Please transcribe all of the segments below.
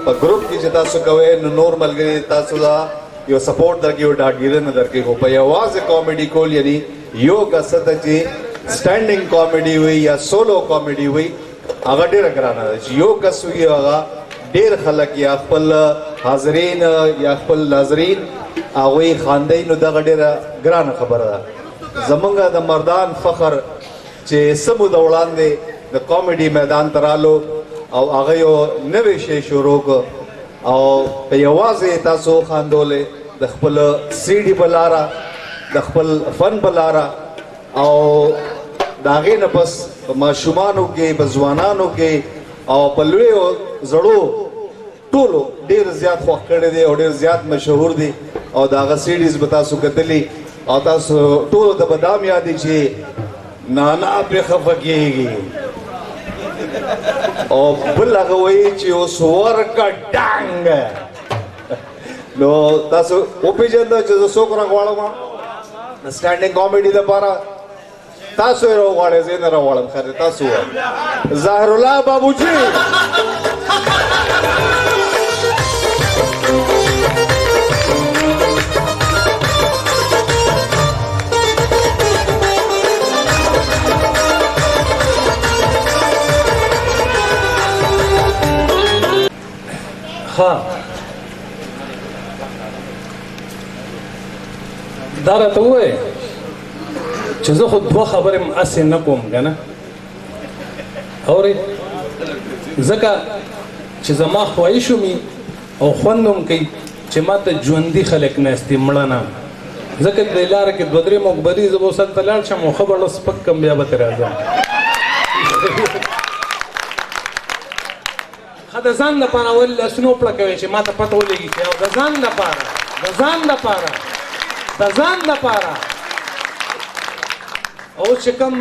په ګروپ کې چې تاسو کوئ نو نور ملګري تاسو ته یو سپورټ درکوي، یو ډاډګیرنه درکوي، خو په یوازې کامیډي کول یعنی یو کس ته چې سټینډینګ کامیډي وي یا سولو کامیډي وي هغه ډېره ګرانه ده. چې یو کس وي هغه ډېر خلک یا خپل حاضرین یا خپل ناظرین هغوی خاندي، نو دغه ډېره ګرانه خبره ده. زمونږ د مردان فخر چې څه موده وړاندې د کامیډي میدان ته رالو او هغه یو نوی شی شروع کړ او په یوازې تاسو خاندولې د خپل سیډي په لاره، د خپل فن په لاره، او د هغې نه پس په ماشومانو کې، په ځوانانو کې او په لویو زړو ټولو ډېر زیات خوښ کړی دی او ډېر زیات مشهور دی. او د هغه سیډیز به تاسو کتلي او تاسو ټولو ته به دا هم یاد دي چې نانا پرې خفه کېږي او بل هغه وایي چې اوس ورکه ډنګ. نو تاسو وپېژنده چې زه څوک راغواړم د سټینډینګ کامیډي لپاره؟ تاسو یې راوغواړئ، زه یې نه راغواړم. خیر دی، تاسو ووایئ. ظاهر الله بابوجي. ښه، دا راته ووایه چې زه خو دوه خبرې هم هسې نه کوم که نه اورې، ځکه چې زما خواهش هم وي او خوند هم کوي چې ما ته ژوندي خلک ناست دي، مړه نه. ځکه دې لاره کې دوه درې مقبرې، زه به اوس هلته لاړ شم او ښه به سپک کړم، بیا به ترې راځم. ښه، د ځان لپاره اول لاسونه وپړکوئ چې ما ته پته ولګي چې او د ځان لپاره، د ځان لپاره، د ځان لپاره. او چې کوم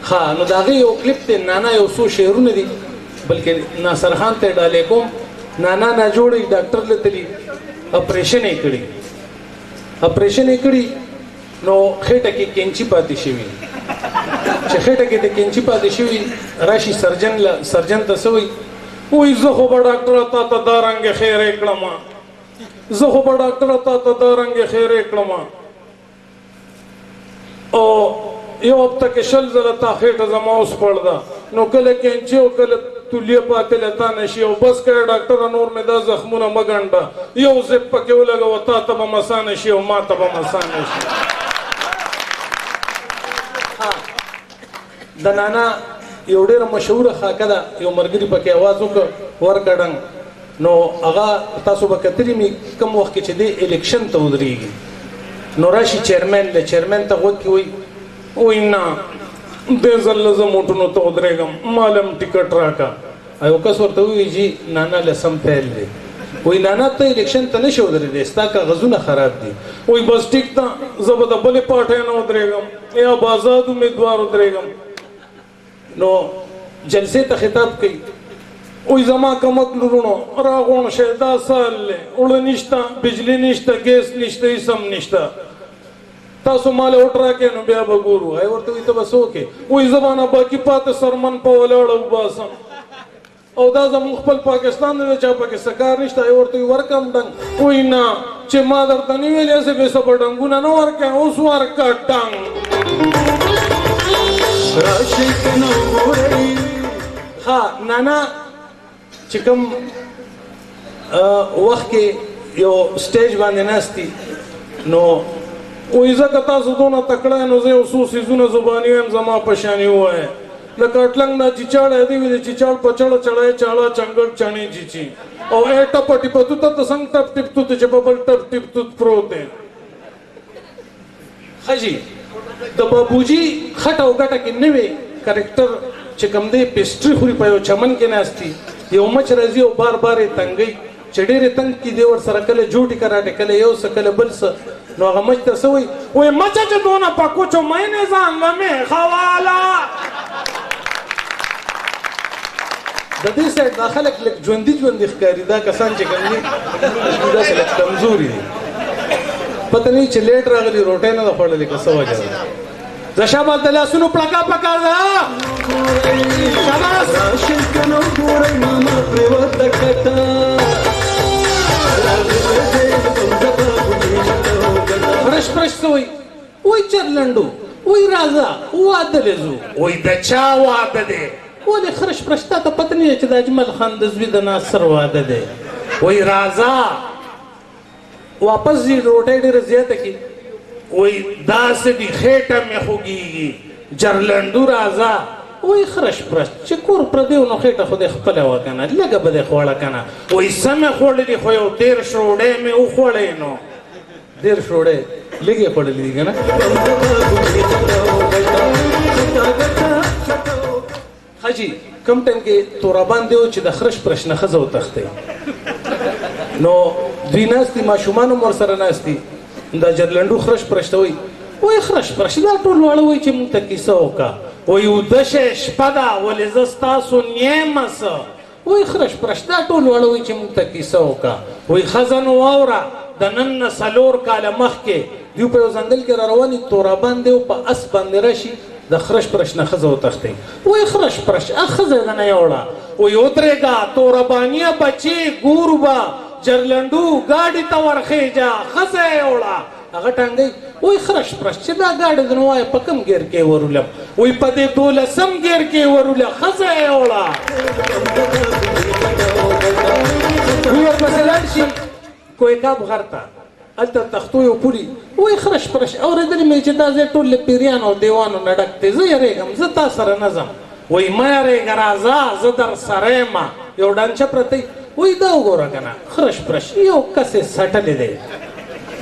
ښه، نو د هغې یو کلیپ دی، نانا یو څو شعرونه دي، بلکې ناصر خان ته یې ډالۍ کوم. نانا ناجوړی، ډاکټر له تلي، اپریشن یې کړي، اپریشن یې کړي، نو خېټه کې کینچي پاتې شوي. چې خېټه کې د کینچي پاتې شوي، راشي سرجن له، سرجن ته څه وایي؟ وایي زه خو به ډاکټره تا ته دا رنګ خیرې کړم، زه خو به ډاکټره تا ته دا رنګ خیرې کړم، او یو هفته کې 20 ځله تا خېټه زما وسپړده، نو کله کینچي او کله تولیه پاتې له تا نه شي، او بس کړه ډاکټره نور مې دا زخمونه مه ګنډه، یو زپ پکې ولګوه، تا ته به مسانه شي او ما ته به مسانه شي. د نانا یو ډېره مشهوره خاکه ده، یو ملګري پکې اواز وکړ ورکه ډنګ. نو هغه تاسو به کتلي مي کوم وخت کې چې دی الیکشن ته ودرېږي، نو راشي چیرمن له، چیرمن ته غوږ کې وایي، وایي نه دې ځل له زه موټونو ته ودرېږم، ما له هم ټکټ راکړه. یو کس ورته ووایي جي نانا لسم پیل دی. وایي نانا ته الیکشن ته نشې ودرېدی، ستا کاغذونه خراب دي. وایي بس ټیک ده، زه به د بلې پارټۍ نه ودرېږم یا به ازاد امیدوار ودرېږم. نو جلسې ته خطاب کوي، وایي زما کمک لورونو راغونډ شئ، دا سال دی، اوړه نشته، بجلی نشته، ګیس نشته، هېڅ هم نشته، تاسو ما له ووټ راکړئ نو بیا به ګورو. هغې ورته وایي ته به څه وکړې؟ وایي زه به نه باقي پاتې څرمن په ولاړه وباسم، او دا زموږ خپل پاکستان دی، چا پکې څه کار نشته. هغې ورته وایي ورکړم ډنګ؟ وایي نه، چې ما درته نه ویلې هسې بې څه به ډنګونه نه ورکړې، اوس ورکړه ډنګ. راشئ که نه وګورئ. ښه، نانا چې کوم وخت کې یو سټیج باندې ناست دي، نو وایي ځکه تاسو دونه تکړه یې، نو زه یو څو څیزونه زباني وایم، زما په شان یې ووایه. لکه اټلنګ دا چیچاړی دی، وي د چیچاړ په چړه چړی چاړه چنګړ چڼې چیچي، او ای ټپه ټیپه توته ته څنګه ټپ ټیپ توت چې په بل ټپ ټیپ توت پروت دی. ښه جي، د بابوجي خټه او ګټه کې نوې کرکټر چې کوم دی پیسټري خوري، په یو چمن کې ناست دي، یو مچ راځي او بار بار یې تنګوي، چې ډېر یې تنګ کړي دی ورسره کله جوټي کراټې، کله یو څه، کله بل څه. نو هغه مچ ته څه وایي؟ وایي مچه چې دونه په کوچو مینې ځان له مې خواله. د دې سایډ دا خلک لږ ژوندي ژوندي ښکاري، دا کسان چې کوم دي داسې لږ کمزوري دي، پته نه چې لیټ راغلي، روټۍ نه ده خوړلې که څه وجه ده. زه شاباس د لاسونو پړکا پکار ده. شاباس. راشئ که نه وګورئ ماما پرېوته کټه. وای چرلندو، وای راځه واده له ځو. وای د چا واده دی؟ ولې خرش پرش تا ته پته نه چې د اجمل خان د زوی د ناصر واده دی. وای راځه. واپس ځي، روټۍ ډېره زیاته کړي. وای داسې دي خېټه مې خوږېږي. جرلندو راځه. وای خرش پرش چې کور پردی و نو خېټه خو دې خپله وه که نه، لږه به دې خوړه که نه. وای څه مې خوړلي، خو یو 30 روډۍ مې وخوړې. نو 30 روډۍ لږې خوړلې دي که نه؟ ښه جي، کوم ټایم کې تورابان دی چې د خرش پرش نه ښځه وتښتي، نو دوی ناست دي، ماشومان هم ورسره ناست دي. دا جرلندو خرش پرش ته وایي، وایي خرش پرش دا ټول واړه وایي چې موږ ته کیسه وکړه. وایي اوده شئ، شپه ده، ولې زه ستاسو نیم څه. وایي خرش پرش دا ټول واړه وایي چې موږ ته کیسه وکړه. وایي ښځه نو واوره، د نن نه 4 کاله مخکې دوی په یو ځنګل کې را روان دي، تورابان دی او په اس باندې راشي، د خرش پرش نه ښځه وتښتي. وایي خرش پرش ښځه یې نه یوړه. وایي ودرېږه توربانیه بچې، ګورو به جرلندو ګاډي ته ورخېږه، ښځه یې یوړه. هغه ټانګۍ. وایي خرش پرش چې دا ګاډی د نو وایه په کوم ګیر کې ورولم؟ وایي په دې 12 ګیر کې وروله، ښځه یې یوړه. وایي ورپسې لاړ شي کویکاب غر ته، هلته تختو یو پولي. وایي خرش پرش اورېدلې مې چې دا ځای ټول له پیریانو او دیوانو نه ډک دی، زه یېرېږم، زه تا سره نه ځم. وایي مه یېرېږه، راځه زه در سره یم. یو ډانچه پرته وي. وایي دا وګوره که نه، خرش پرش یو کس یې څټلی دی.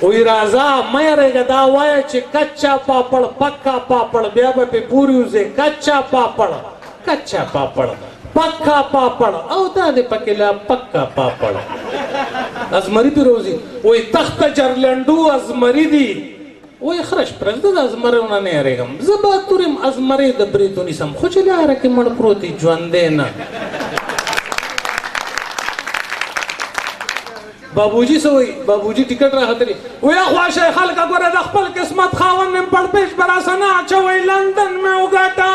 وایي راځه مه یېرېږه، دا وایه چې کچا پاپړ پکا پاپړ، بیا به پرې پورې وځې. کچا پاپړ کچا پاپړ پکا پاپړ، او دا دې پکې لا پکا پاپړ. ازمري پرې روځي. وایي تخته جرلندو ازمري دي. وایي خرش پرش زه د ازمریو نه نه یېرېږم، زه باتور یم، ازمرۍ د برېتو نیسم، خو چې لاره کې مړ پروت دی ژوندی نه. بابوجي څه وایي؟ بابوجي ټیکټ راختلی. وایي اخوا شئ خلکه، ګوره د خپل قسمت خاوند یم، پړپېش به راسه نه اچوئ، لندن مې وګټه.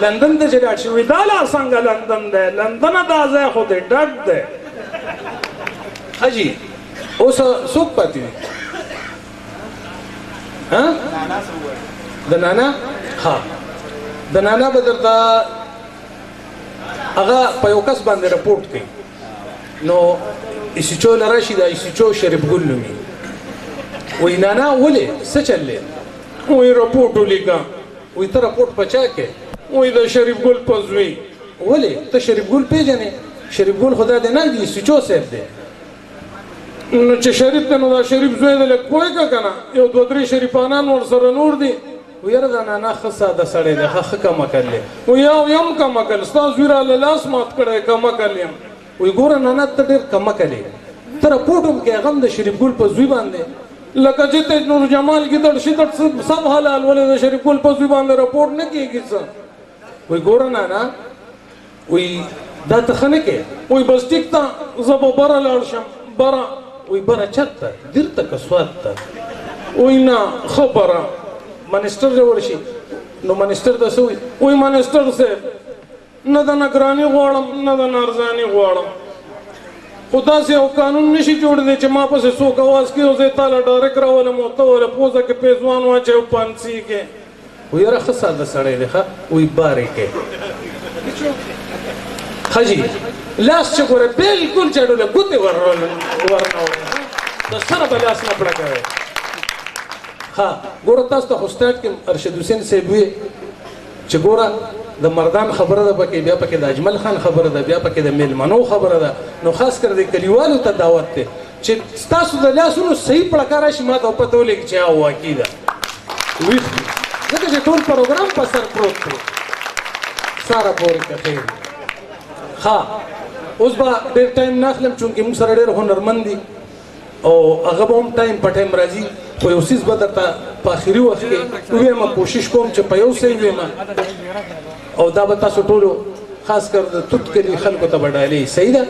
لندن ته چې لاړ شي، وایي دا لا څنګه لندن دی؟ لندنه دا ځای خو دې ډډ دی. ښه جي، اوس څوک پاتې دي؟ ها؟ د نانا؟ ښه، د نانا به درته هغه په یو کس باندې رپورټ کوي. نو ایس ایچ او له راشي، دا ایس ایچ او شریف ګل نومي. وایي نانا ولې څه چل دی؟ وایي رپورټ ولیکه. وایي ته رپورټ په چا کې؟ وایي د شریف ګل په زوی. ولې ته شریف ګل پېژنې؟ شریف ګل خو دا دی نه دی، ایس ایچ او صاحب دی. نو چې شریف دی نو دا شریف زوی دی، لږ پوه کړه که نه، یو 2 3 شریفانان ورسره نور دي. وایي یاره دا نانا ښه ساده سړی دی، ښه کم عقل دی. وایي یو یم کم عقل، ستا زوی راله لاس مات کړی، کم عقل یم. وایي ګوره نانا ته ډېر کم عقل یې، ته رپورټ هم کوې هغه هم د شریف ګل په زوی باندې، لکه چې ته نور جمال ګیدړ شیدړ سب حلال، ولې د شریف ګل په زوی باندې رپورټ نه کېږي څه؟ وایي ګوره نانا، وایي دا ته ښه نه کوې. وایي بس ټیک ده، زه به بره لاړ شم. بره؟ وایي بره چېرته؟ دیر ته که سوات ته؟ وایي نه ښه بره. منسټر ته ورشي، نو منسټر ته څه وایي؟ وایي منسټر صاحب نه د نګراني غواړم نه د نارزاني غواړم، خو داسې یو قانون نشي جوړېدی چې ما پسې څوک اواز کوي او زه یې تا له ډایرک راولم او ته ورله پوزه کې پیزوان واچوې او پانسي کې. وایي یاره ښه ساده سړی دی، ښه. وایي بارې کې. ښه جي، لاس چې ګوره بلکل چډوله ګوتې ورنه وړې، د سره به لاس نه پړه کوې. ښه ګوره تاسو ته خو سټارټ کې ارشد حسین صاحب وی چې ګوره د مردان خبره ده پکې، بیا پکې د اجمل خان خبره ده، بیا پکې د میلمنو خبره ده. نو خاص کر د کلیوالو ته دعوت دی چې ستاسو د لاسونو صحیح پړکا راشي، ما ته پته ولګي چې هغه واقعي ده، ویښ دي، ځکه چې ټول پروګرام په سر پروت دی. ساره پورې که خیر. ښه اوس به ډېر ټایم نه اخلم، چونکې موږ سره ډېر هنرمند دي او هغه به هم ټایم په ټایم راځي. خو یو څیز به درته په اخري وخت کې ووایم، کوشش کوم چې په یو څه یې ووایم، او دا به تاسو ټولو خاص کر د توت کلي خلکو ته به ډالۍ. صحیح ده؟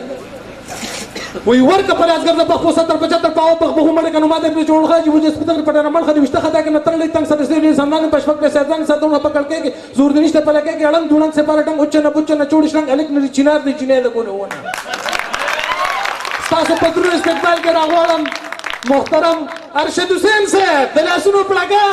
وی ورکه په لاس ګرځه په خو ستر په چتر پاو په بخو مړ کنو ماته په جوړ خاجي وجه سپتر په ډنه مړ خدي وشته خدا کنه ترلې تنگ سره سې سندان په شپک په سردان ساتونه په کړکې کې زور دې نشته په لکه کې اړم دونن سه پر ټنګ اوچ نه بوچ نه چوڑ شرنګ الک نه چینار دې چینه د ګونه ونه. تاسو په درو استقبال کې راغواړم محترم ارشد حسین صاحب د لاسونو پړکا.